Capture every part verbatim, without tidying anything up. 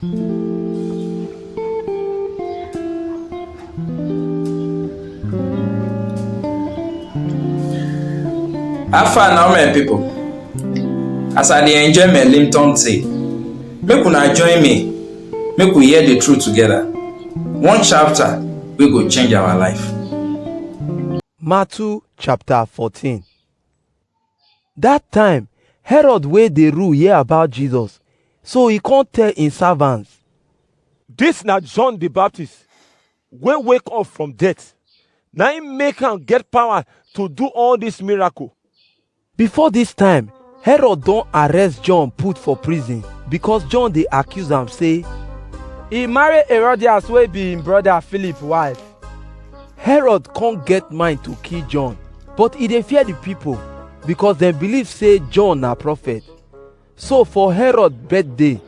How far now, my people? As I dey enjoy my Limton tea, make una join me, make we hear the truth together. One chapter wey go change our life. Matthew chapter fourteen. That time, Herod wey dey rule hear about Jesus, so he come tell him servants, "This na John the Baptist, wey wake up from death. Na him make am get power to do all this miracle." Before this time, Herod don arrest John put for prison because John dey accuse am say he marry Herodias wey be him brother Philip wife. Herod come get mind to kill John, but he dey fear the people because dem believe say John na prophet. So for Herod birthday,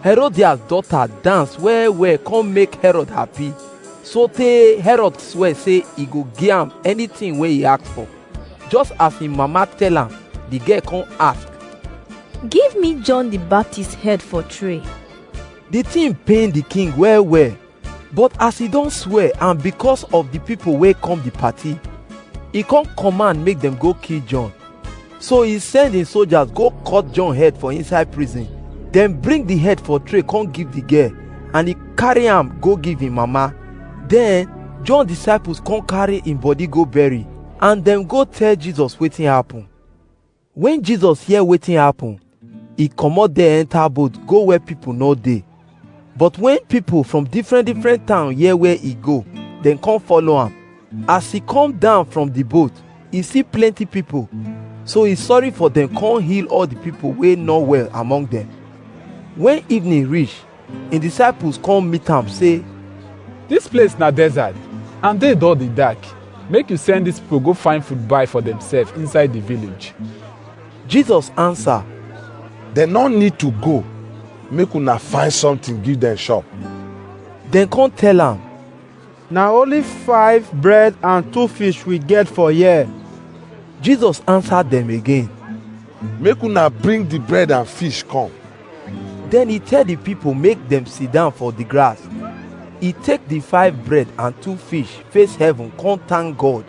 Herodias daughter dance well well come make Herod happy, so tey Herod swear say he go give am anything wey he ask for. Just as him mama tell am, the girl come ask, "Give me John the Baptist head for tray." The thing pain the king well well, but as he don swear and because of the people wey come the party, he come command make dem go kill John. So he send him soldiers go cut John head for inside prison. Dem bring the head for tray come give the girl, and he carry am go give him mama. Then John disciples come carry him body go bury, and dem go tell Jesus wetin happen. When Jesus hear wetin happen, he comot there enter boat go where people no dey. But when people from different different town hear where he go, dem come follow am. As he come down from the boat, he see plenty people, so he sorry for dem come heal all the people wey no well among dem. When evening reach, him disciples come meet am say, "This place na desert, and day don dey dark. Make you send these people go find food buy for themselves inside the village." Jesus answer, "Dem no need to go. Make una find something give dem chop." Dem come tell am, "Na only five bread and two fish we get for here." Jesus answer dem again, "Make una bring the bread and fish come." Then he tell the people make dem sit down for the grass. He take the five bread and two fish, face heaven, come thank God.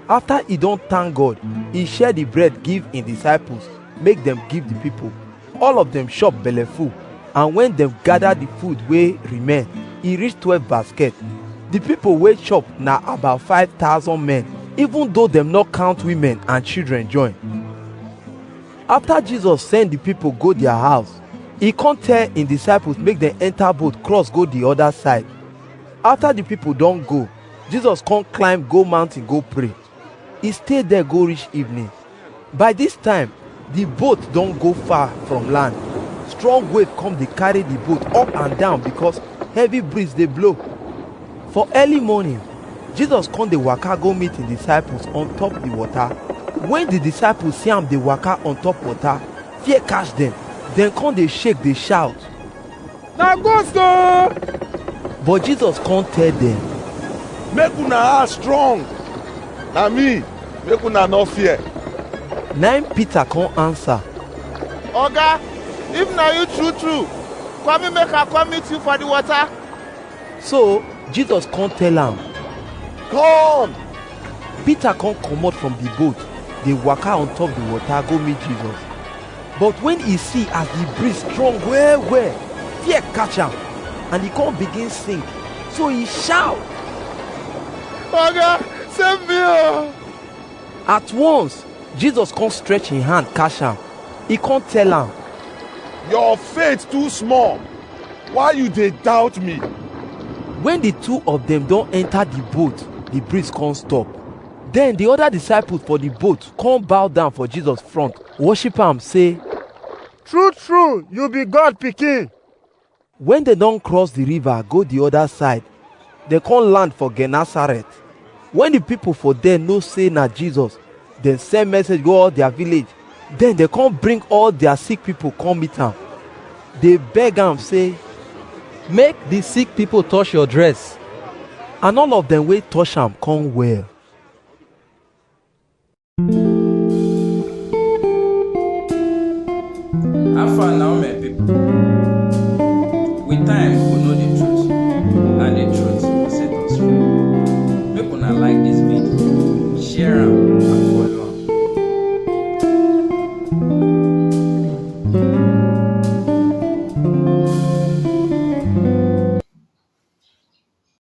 After he don thank God, he share the bread give him disciples, make dem give the people. All of dem chop belle full, and when dem gather the food wey remain, e reach twelve basket. The people wey chop na about five thousand men, even though dem no count women and children join. After Jesus send the people go their house, he come tell him disciples make dem enter boat cross go the other side. After the people don go, Jesus come climb go mountain go pray. He stay there go reach evening. By this time, the boat don go far from land. Strong wave come dey carry the boat up and down because heavy breeze dey blow. For early morning, Jesus come dey waka go meet him disciples on top the water. When the disciples see am dey waka on top water, fear catch dem. Dem come dey shake, dey shout, "Na ghost o!" But Jesus come tell dem, "Make una heart strong. Na me, make una no fear." Na im Peter come answer, "Oga, if na you true true, come make I come meet you for the water." So Jesus come tell am, "Come!" Peter come comot from the boat, dey waka on top the water go meet Jesus. But when he see as the breeze strong well well, fear catch am, and he come begin sink. So he shout, "Oga, save me o!" At once, Jesus come stretch him hand catch am. He come tell am, "Your faith too small. Why you dey doubt me?" When the two of them don enter the boat, the breeze come stop. Then the other disciples for the boat come bow down for Jesus front, worship am, say, "True true, you be God pikin." When dem don cross the river go the other side, dem come land for Gennesaret. When the people for there know say na Jesus, dem send message go all their village. Then dem come bring all their sick people come meet am. Dey beg am say, "Make the sick people touch your dress." And all of them wey touch am come well. How far now, my people? With time, I like this